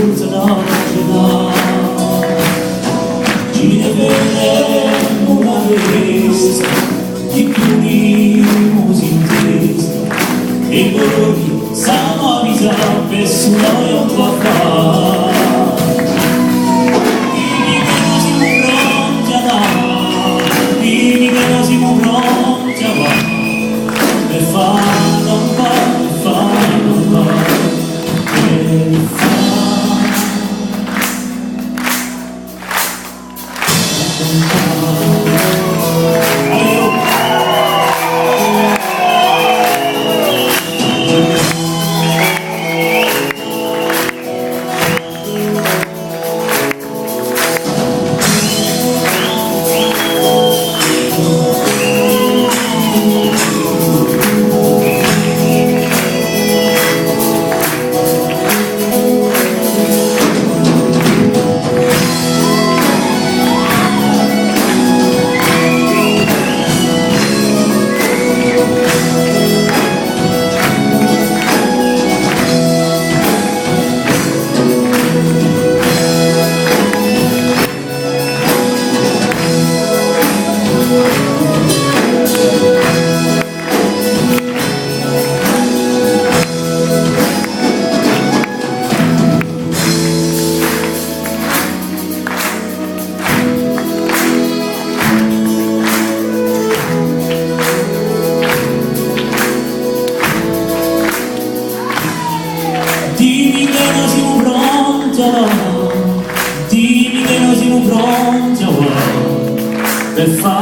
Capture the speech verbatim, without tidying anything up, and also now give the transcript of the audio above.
forza da cena. Ci ne vedemu una festa, chì più rimu s'intesta, è poi s'avvisa per sunà un po' à fà. Dimmi chì no simu pronti à dà, dimmi chì no simu pronti à dà, per fà, per fà, per fà. Dimmi chì no simu pronti, dimmi chì no simu pronti, per fà